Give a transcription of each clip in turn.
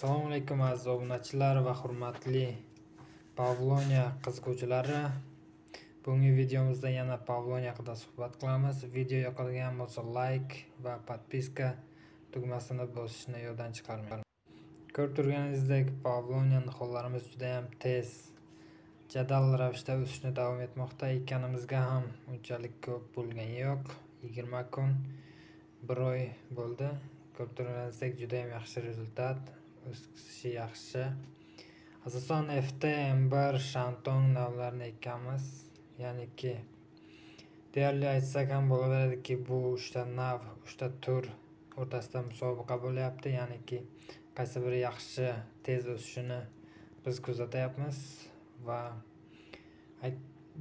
Assalomu alaykum aziz obunachilar va hurmatli Pavlonia qiziquvchilari. Bugungi videomizda yana Pavlonia haqida suhbat qilamiz. Video yoqadigan bo'lsa like va podpiska tugmasini bosishni yoddan chiqarmang. Ko'rib turganingizdek, Pavlonia nihollarimiz juda ham tez jadal ravishda o'sishni davom etmoqda. Ekkanimizga ham unchalik ko'p bo'lgani yo'q. 20 kun, 1 oy bo'ldi. Ko'rib turganingizdek, juda ham yaxshi rezultat. O'sishi yaxshi. Asosan FT, M1, Shantong navlarini ekkanmiz. Ya'niki deyarli aytsak ham bo'laveradiki, bu 3 ta nav, 3 ta tur o'rtasida musobaqa bo'lyapti. Ya'niki qaysi biri yaxshi tez o'sishini biz kuzatyapmiz va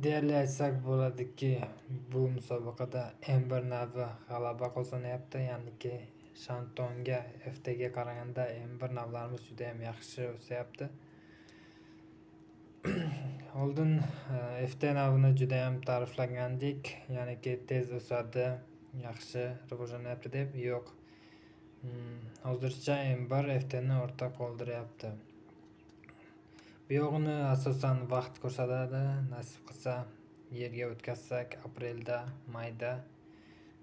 deyarli aytsak bo'ladiki, bu musobaqada M1 navi g'alaba qozonyapti. Ya'niki Shantonga, FTga qaraganda M1 navlarimiz juda ham yaxshi o'syapti. Oldin FT navini juda ham ta'riflagandik, ya'niki tez o'sadi, yaxshi rivojlanyapti deb. Yo'q. Hozircha M1 FTni ortda qoldiryapti. Bu yog'ini asosan vaqt ko'rsatadi. Nasib qilsa yerga o'tkazsak aprelda, mayda,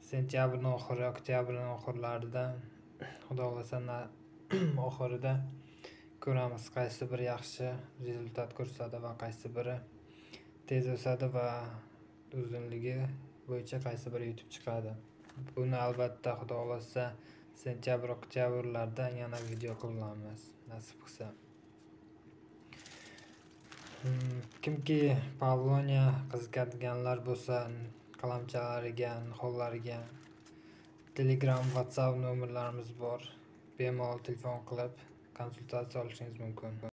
sentyabrning oxiri, oktyabrning oxirlarida, xudo xohlasa oxirida ko'ramiz qaysi biri yaxshi rezultat ko'rsatadi va qaysi biri tez o'sadi va uzunligi bo'yicha qaysi biri yutib chiqadi. Buni albatta xudo xohlasa sentyabr, oktyabrlarda yana video qilamiz, nasib qilsa. Kimki Pavlonia qiziqadiganlar bo'lsa, qalamchalariga, nihollariga Telegram, WhatsApp nomerlarimiz bor. Bemalol telefon qilib konsultatsiya olishingiz mumkin.